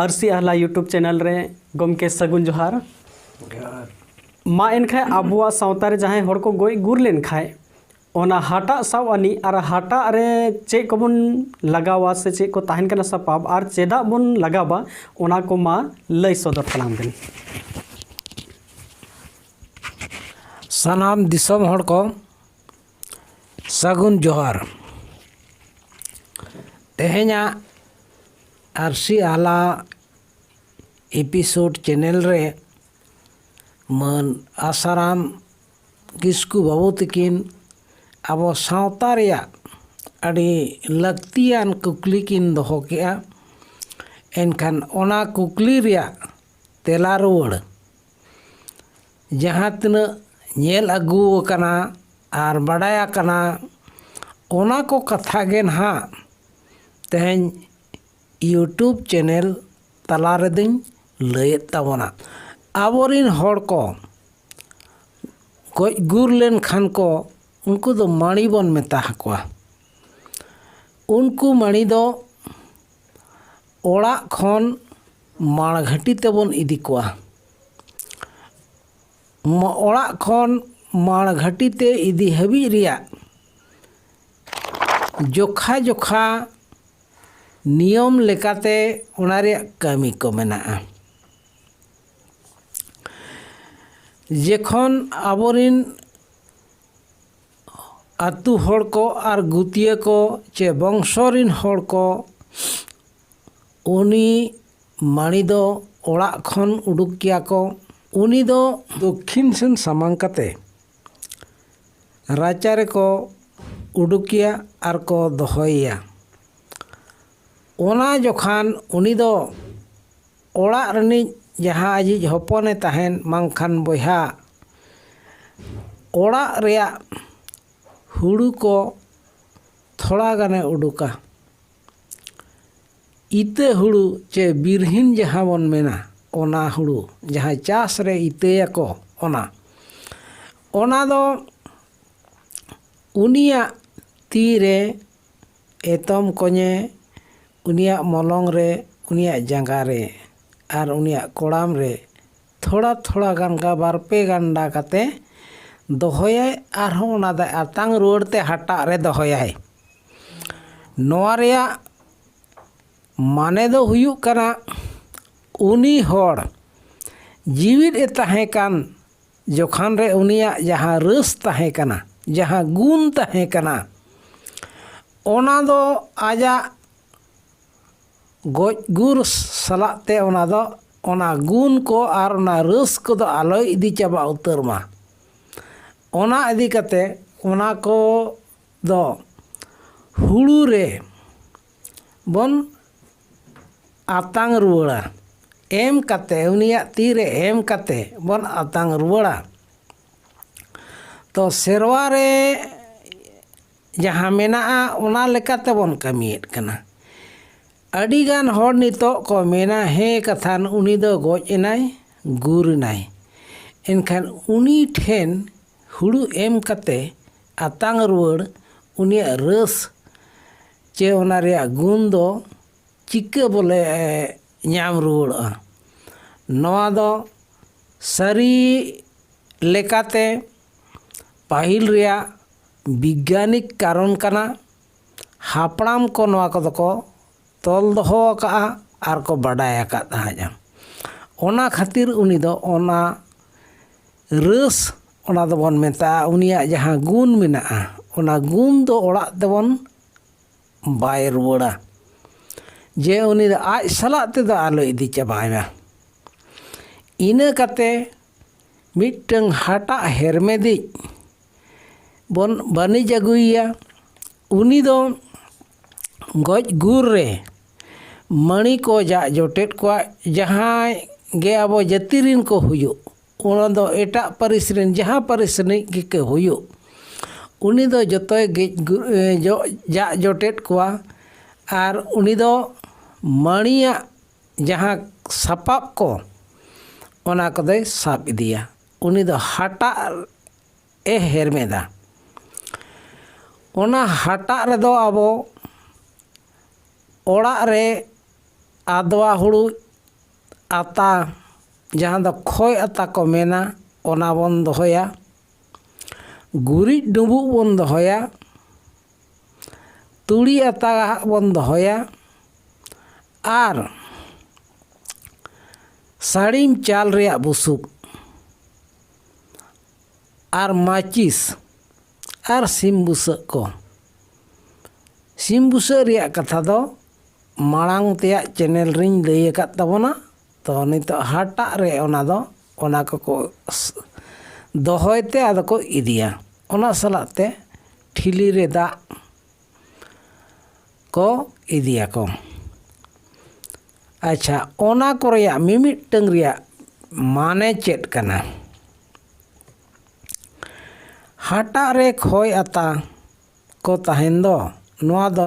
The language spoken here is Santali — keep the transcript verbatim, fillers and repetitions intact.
ᱟᱹᱨᱥᱤ ᱟᱦᱞᱟ YouTube ᱪᱮᱱᱮᱞ ᱨᱮ ᱜᱚᱢᱠᱮ ᱥᱟᱹᱜᱩᱱ ᱡᱚᱦᱟᱨ᱾ ᱢᱟ ᱮᱱᱠᱷᱟᱱ ᱟᱵᱚᱣᱟᱜ ᱥᱟᱶᱛᱟ ᱨᱮ ᱡᱟᱦᱟᱸᱭ ᱦᱚᱲ ᱠᱚ ᱜᱚᱡ ᱜᱩᱨ ᱞᱮᱱ ᱠᱷᱟᱱ, ᱚᱱᱟ ᱦᱟᱴᱟᱜ ᱥᱟᱶ ᱟᱹᱱᱤᱡ ᱟᱨ ᱦᱟᱴᱟᱜ ᱨᱮ ᱪᱮᱫ ᱠᱚᱵᱚᱱ ᱞᱟᱜᱟᱣᱟ ᱥᱮ ᱪᱮᱫ ᱠᱚ ᱛᱟᱦᱮᱱ ᱠᱟᱱᱟ ᱥᱟᱯᱟᱵ ᱟᱨ ᱪᱮᱫᱟᱜ ᱵᱚᱱ ᱞᱟᱜᱟᱣᱟ, ᱚᱱᱟ ᱠᱚ ᱢᱟ ᱞᱟᱹᱭ ᱥᱚᱫᱚᱨ ᱛᱟᱞᱟᱝ ᱵᱮᱱ᱾ ᱥᱟᱱᱟᱢ ᱫᱤᱥᱚᱢ ᱦᱚᱲ ᱠᱚ ᱥᱟᱹᱜᱩᱱ ᱡᱚᱦᱟᱨ᱾ ᱛᱮᱦᱮᱧᱟᱜ ᱟᱹᱨᱥᱤ ᱟᱦᱞᱟ ᱮᱯᱤᱥᱳᱰ ᱪᱮᱱᱮᱞ ᱨᱮ ᱢᱟᱹᱱ ᱟᱥᱟᱨᱟᱢ ᱠᱤᱥᱠᱩ ᱵᱟᱹᱵᱩ ᱛᱟᱹᱠᱤᱱ ᱟᱵᱚ ᱥᱟᱶᱛᱟ ᱨᱮᱭᱟᱜ ᱟᱹᱰᱤ ᱞᱟᱹᱠᱛᱤᱭᱟᱱ ᱠᱩᱠᱞᱤ ᱠᱤᱱ ᱫᱚᱦᱚ ᱠᱮᱜᱼᱟ᱾ ᱮᱱᱠᱷᱟᱱ ᱚᱱᱟ ᱠᱩᱠᱞᱤ ᱨᱮᱭᱟᱜ ᱛᱮᱞᱟ ᱨᱩᱣᱟᱹᱲ ᱡᱟᱦᱟᱸ ᱛᱤᱱᱟᱹᱜ ᱧᱮᱞ ᱟᱹᱜᱩ ᱟᱠᱟᱱᱟ ᱟᱨ ᱵᱟᱰᱟᱭ ᱟᱠᱟᱱᱟ, ᱚᱱᱟ ᱠᱚ ᱠᱟᱛᱷᱟ ᱜᱮ ᱱᱟᱦᱟᱜ ᱛᱮᱦᱮᱧ YouTube ᱪᱮᱱᱮᱞ ᱛᱟᱞᱟ ᱨᱮᱫᱚᱧ ᱞᱟᱹᱭᱮᱫ ᱛᱟᱵᱚᱱᱟ᱾ ᱟᱵᱚᱨᱤᱱ ᱦᱚᱲ ᱠᱚ ᱜᱚᱡ ᱜᱩᱨ ᱞᱮᱱᱠᱷᱟᱱ ᱠᱚ, ᱩᱱᱠᱩ ᱫᱚ ᱢᱟᱹᱲᱤ ᱵᱚᱱ ᱢᱮᱛᱟ ᱟᱠᱚᱣᱟ᱾ ᱩᱱᱠᱩ ᱢᱟᱹᱲᱤ ᱫᱚ ᱚᱲᱟᱜ ᱠᱷᱚᱱ ᱢᱟᱲᱜᱷᱟᱹᱴᱤ ᱛᱮᱵᱚᱱ ᱤᱫᱤ ᱠᱚᱣᱟ᱾ ᱢ-, ᱚᱲᱟᱜ ᱠᱷᱚᱱ ᱢᱟᱲᱜᱷᱟᱹᱴᱤ ᱛᱮ ᱤᱫᱤ ᱦᱟᱹᱵᱤᱡ ᱨᱮᱭᱟᱜ ᱡᱚᱠᱷᱟ ᱡᱚᱠᱷᱟ ᱱᱤᱭᱚᱢ ᱞᱮᱠᱟᱛᱮ ᱚᱱᱟ ᱨᱮᱭᱟᱜ ᱠᱟᱹᱢᱤ ᱠᱚ ᱢᱮᱱᱟᱜᱼᱟ᱾ ᱡᱚᱠᱷᱚᱱ ᱟᱵᱚᱨᱤᱱ ᱟᱹᱛᱩ ᱦᱚᱲ ᱠᱚ ᱟᱨ ᱜᱩᱛᱤᱭᱟᱹ ᱠᱚ ᱪᱮ ᱵᱚᱝᱥᱚ ᱨᱤᱱ ᱦᱚᱲ ᱠᱚ ᱩᱱᱤ ᱢᱟᱹᱲᱤ ᱫᱚ ᱚᱲᱟᱜ ᱠᱷᱚᱱ ᱩᱰᱩᱠ ᱠᱮᱭᱟ ᱠᱚ᱾ ᱩᱱᱤ ᱫᱚ ᱫᱚᱠᱠᱷᱤᱱ ᱥᱮᱱ ᱥᱟᱢᱟᱝ ᱠᱟᱛᱮ ᱨᱟᱪᱟ ᱨᱮᱠᱚ ᱩᱰᱩᱠᱮᱭᱟ ᱟᱨ ᱠᱚ ᱫᱚᱦᱚᱭᱮᱭᱟ᱾ ᱚᱱᱟ ᱡᱚᱠᱷᱟᱱ ᱩᱱᱤ ᱫᱚ ᱚᱲᱟᱜ ᱨᱤᱱᱤᱡ ᱡᱟᱦᱟᱸ ᱟᱡᱤᱡ ᱦᱚᱯᱚᱱᱮ ᱛᱟᱦᱮᱱ ᱵᱟᱝᱠᱷᱟᱱ ᱵᱚᱭᱦᱟ, ᱚᱲᱟᱜ ᱨᱮᱭᱟᱜ ᱦᱩᱲᱩ ᱠᱚ ᱛᱷᱚᱲᱟ ᱜᱟᱱᱮ ᱩᱰᱩᱠᱟ᱾ ᱤᱛᱟᱹ ᱦᱩᱲᱩ ᱪᱮ ᱵᱤᱨᱦᱤᱱ ᱡᱟᱦᱟᱸ ᱵᱚᱱ ᱢᱮᱱᱟ, ᱚᱱᱟ ᱦᱩᱲᱩ ᱡᱟᱦᱟᱸ ᱪᱟᱥ ᱨᱮ ᱤᱛᱟᱹᱭᱟᱠᱚ, ᱚᱱᱟ, ᱚᱱᱟ ᱫᱚ ᱩᱱᱤᱭᱟᱜ ᱛᱤ ᱨᱮ ᱮᱛᱚᱢ ᱠᱚᱧᱮ, ᱩᱱᱤᱭᱟᱜ ᱢᱚᱞᱚᱝ ᱨᱮ ᱩᱱᱤᱭᱟᱜ ᱡᱟᱸᱜᱟ ᱨᱮ ᱟᱨ ᱩᱱᱤᱭᱟᱜ ᱠᱚᱲᱟᱢ ᱨᱮ ᱛᱷᱚᱲᱟ ᱛᱷᱚᱲᱟ ᱜᱟᱱ ᱜᱟ ᱵᱟᱨ ᱯᱮ ᱜᱟᱱᱰᱟ ᱠᱟᱛᱮ ᱫᱚᱦᱚᱭᱟᱭ᱾ ᱟᱨᱦᱚᱸ ᱚᱱᱟ ᱫᱚ ᱟᱛᱟᱝ ᱨᱩᱣᱟᱹᱲ ᱛᱮ ᱦᱟᱴᱟᱜ ᱨᱮ ᱫᱚᱦᱚᱭᱟᱭ᱾ ᱱᱚᱣᱟ ᱨᱮᱭᱟᱜ ᱢᱟᱱᱮ ᱫᱚ ᱦᱩᱭᱩᱜ ᱠᱟᱱᱟ, ᱩᱱᱤ ᱦᱚᱲ ᱡᱤᱣᱤᱫ ᱮ ᱛᱟᱦᱮᱸ ᱠᱟᱱ ᱡᱚᱠᱷᱟᱱ ᱨᱮ ᱩᱱᱤᱭᱟᱜ ᱡᱟᱦᱟᱸ ᱨᱟᱹᱥ ᱛᱟᱦᱮᱸ ᱠᱟᱱᱟ, ᱡᱟᱦᱟᱸ ᱜᱩᱱ ᱛᱟᱦᱮᱸ ᱠᱟᱱᱟ, ᱚᱱᱟ ᱫᱚ ᱟᱡᱟᱜ ᱜᱚᱡ ᱜᱩᱨ ᱥᱟᱞᱟᱜ ᱛᱮ ᱚᱱᱟ ᱫᱚ, ᱚᱱᱟ ᱜᱩᱱ ᱠᱚ ᱟᱨ ᱚᱱᱟ ᱨᱟᱹᱥ ᱠᱚᱫᱚ ᱟᱞᱚᱭ ᱤᱫᱤ ᱪᱟᱵᱟ ᱩᱛᱟᱹᱨ ᱢᱟ᱾ ᱚᱱᱟ ᱤᱫᱤ ᱠᱟᱛᱮ ᱚᱱᱟ ᱠᱚ ᱫᱚ ᱦᱩᱲᱩ ᱨᱮ ᱵᱚᱱ ᱟᱛᱟᱝ ᱨᱩᱣᱟᱹᱲᱟ᱾ ᱮᱢ ᱠᱟᱛᱮ, ᱩᱱᱤᱭᱟᱜ ᱛᱤ ᱨᱮ ᱮᱢ ᱠᱟᱛᱮ ᱵᱚᱱ ᱟᱛᱟᱝ ᱨᱩᱣᱟᱹᱲᱟ᱾ ᱛᱚ ᱥᱮᱨᱣᱟ ᱨᱮ ᱡᱟᱦᱟᱸ ᱢᱮᱱᱟᱜᱼᱟ, ᱚᱱᱟ ᱞᱮᱠᱟ ᱛᱮᱵᱚᱱ ᱠᱟᱹᱢᱤᱭᱮᱫ ᱠᱟᱱᱟ᱾ ᱟᱹᱰᱤᱜᱟᱱ ᱦᱚᱲ ᱱᱤᱛᱚᱜ ᱠᱚ ᱢᱮᱱᱟ, ᱦᱮᱸ ᱠᱟᱛᱷᱟᱱ ᱩᱱᱤ ᱫᱚ ᱜᱚᱡ ᱮᱱᱟᱭ, ᱜᱩᱨ ᱮᱱᱟᱭ᱾ ᱮᱱᱠᱷᱟᱱ ᱩᱱᱤ ᱴᱷᱮᱱ ᱦᱩᱲᱩ ᱮᱢ ᱠᱟᱛᱮ ᱟᱛᱟᱝ ᱨᱩᱣᱟᱹᱲ ᱩᱱᱤᱭᱟᱜ ᱨᱟᱹᱥ ᱪᱮ ᱚᱱᱟ ᱨᱮᱭᱟᱜ ᱜᱩᱱ ᱫᱚ ᱪᱤᱠᱟᱹ ᱵᱚᱞᱮ ᱧᱟᱢ ᱨᱩᱣᱟᱹᱲᱚᱜᱼᱟ? ᱱᱚᱣᱟ ᱫᱚ ᱥᱟᱹᱨᱤ ᱞᱮᱠᱟᱛᱮ ᱯᱟᱹᱦᱤᱞ ᱨᱮᱭᱟᱜ ᱵᱤᱜᱽᱜᱟᱱᱤᱠ ᱠᱟᱨᱚᱱ ᱠᱟᱱᱟ᱾ ᱦᱟᱯᱲᱟᱢ ᱠᱚ ᱱᱚᱣᱟ ᱠᱚᱫᱚ ᱠᱚ ᱛᱚᱞ ᱫᱚᱦᱚ ᱟᱠᱟᱫᱼᱟ ᱟᱨ ᱠᱚ ᱵᱟᱰᱟᱭ ᱟᱠᱟᱫ ᱛᱟᱦᱮᱸᱫᱼᱟ᱾ ᱚᱱᱟ ᱠᱷᱟᱹᱛᱤᱨ ᱩᱱᱤ ᱫᱚ ᱚᱱᱟ ᱨᱟᱹᱥ, ᱚᱱᱟ ᱫᱚᱵᱚᱱ ᱢᱮᱛᱟᱜᱼᱟ, ᱩᱱᱤᱭᱟᱜ ᱡᱟᱦᱟᱸ ᱜᱩᱱ ᱢᱮᱱᱟᱜᱼᱟ, ᱚᱱᱟ ᱜᱩᱱ ᱫᱚ ᱚᱲᱟᱜ ᱛᱮᱵᱚᱱ ᱵᱟᱭ ᱨᱩᱣᱟᱹᱲᱟ, ᱡᱮ ᱩᱱᱤ ᱫᱚ ᱟᱡ ᱥᱟᱞᱟᱜ ᱛᱮᱫᱚ ᱟᱞᱚ ᱤᱫᱤ ᱪᱟᱵᱟᱭ ᱢᱟ᱾ ᱤᱱᱟᱹ ᱠᱟᱛᱮ ᱢᱤᱫᱴᱟᱹᱝ ᱦᱟᱴᱟᱜ ᱦᱮᱨᱢᱮᱫᱤᱡ ᱵᱚᱱ ᱵᱟᱹᱱᱤᱡ ᱟᱹᱜᱩᱭᱮᱭᱟ᱾ ᱩᱱᱤ ᱫᱚ ᱜᱚᱡ ᱜᱩᱨ ᱨᱮ ᱢᱟᱹᱬᱤ ᱠᱚ ᱡᱟᱜ ᱡᱚᱴᱮᱫ ᱠᱚᱣᱟ, ᱡᱟᱦᱟᱸᱭ ᱜᱮ ᱟᱵᱚ ᱡᱟᱹᱛᱤ ᱨᱤᱱ ᱠᱚ ᱦᱩᱭᱩᱜ, ᱚᱱᱟ ᱫᱚ ᱮᱴᱟᱜ ᱯᱟᱹᱨᱤᱥ ᱨᱤᱱ ᱡᱟᱦᱟᱸ ᱯᱟᱹᱨᱤᱥ ᱨᱤᱱᱤᱡ ᱜᱮᱠᱚ ᱦᱩᱭᱩᱜ, ᱩᱱᱤ ᱫᱚ ᱡᱚᱛᱚᱭ ᱜᱮᱡ ᱜᱩ-, ᱮ, ᱡᱚ-, ᱡᱟᱜ ᱡᱚᱴᱮᱫ ᱠᱚᱣᱟ᱾ ᱟᱨ ᱩᱱᱤ ᱫᱚ ᱢᱟᱹᱬᱤᱭᱟᱜ ᱡᱟᱦᱟᱸ ᱥᱟᱯᱟᱵ ᱠᱚ, ᱚᱱᱟ ᱠᱚᱫᱚᱭ ᱥᱟᱵ ᱤᱫᱤᱭᱟ᱾ ᱩᱱᱤ ᱫᱚ ᱦᱟᱴᱟᱜ ᱮ ᱦᱮᱨᱢᱮᱫᱟ᱾ ᱚᱱᱟ ᱦᱟᱴᱟᱜ ᱨᱮᱫᱚ ᱟᱵᱚ ᱚᱲᱟᱜ ᱨᱮ ᱟᱫᱽᱣᱟ ᱦᱩᱲᱩ ᱟᱛᱟ, ᱡᱟᱦᱟᱸ ᱫᱚ ᱠᱷᱚᱭ ᱟᱛᱟ ᱠᱚ ᱢᱮᱱᱟ, ᱚᱱᱟ ᱵᱚᱱ ᱫᱚᱦᱚᱭᱟ᱾ ᱜᱩᱨᱤᱡ ᱰᱩᱸᱵᱩᱜ ᱵᱚᱱ ᱫᱚᱦᱚᱭᱟ᱾ ᱛᱩᱲᱤ ᱟᱛᱟ ᱦᱟᱸᱜ ᱵᱚᱱ ᱫᱚᱦᱚᱭᱟ᱾ ᱟᱨ ᱥᱟᱹᱲᱤᱢ ᱪᱟᱞ ᱨᱮᱭᱟᱜ ᱵᱩᱥᱩᱵ ᱟᱨ ᱢᱟᱹᱪᱤᱥ ᱟᱨ ᱥᱤᱢ ᱵᱩᱥᱟᱹᱜ ᱠᱚ᱾ ᱥᱤᱢ ᱵᱩᱥᱟᱹᱜ ᱨᱮᱭᱟᱜ ᱠᱟᱛᱷᱟ ᱫᱚ ᱢᱟᱲᱟᱝ ᱛᱮᱭᱟᱜ ᱪᱮᱱᱮᱞ ᱨᱤᱧ ᱞᱟᱹᱭ ᱟᱠᱟᱫ ᱛᱟᱵᱚᱱᱟ᱾ ᱛᱚ ᱱᱤᱛᱚᱜ ᱦᱟᱴᱟᱜ ᱨᱮ ᱚᱱᱟ ᱫᱚ, ᱚᱱᱟ ᱠᱚᱠᱚ ᱥ-, ᱫᱚᱦᱚᱭ ᱛᱮ ᱟᱫᱚ ᱠᱚ ᱤᱫᱤᱭᱟ᱾ ᱚᱱᱟ ᱥᱟᱞᱟᱜ ᱛᱮ ᱴᱷᱤᱞᱤ ᱨᱮ ᱫᱟᱜ ᱠᱚ ᱤᱫᱤᱭᱟᱠᱚ᱾ ᱟᱪᱪᱷᱟ, ᱚᱱᱟ ᱠᱚ ᱨᱮᱭᱟᱜ ᱢᱤᱢᱤᱫᱴᱟᱹᱝ ᱨᱮᱭᱟᱜ ᱢᱟᱱᱮ ᱪᱮᱫ ᱠᱟᱱᱟ? ᱦᱟᱴᱟᱜ ᱨᱮ ᱠᱷᱚᱭ ᱟᱛᱟ ᱠᱚ ᱛᱟᱦᱮᱱ ᱫᱚ, ᱱᱚᱣᱟ ᱫᱚ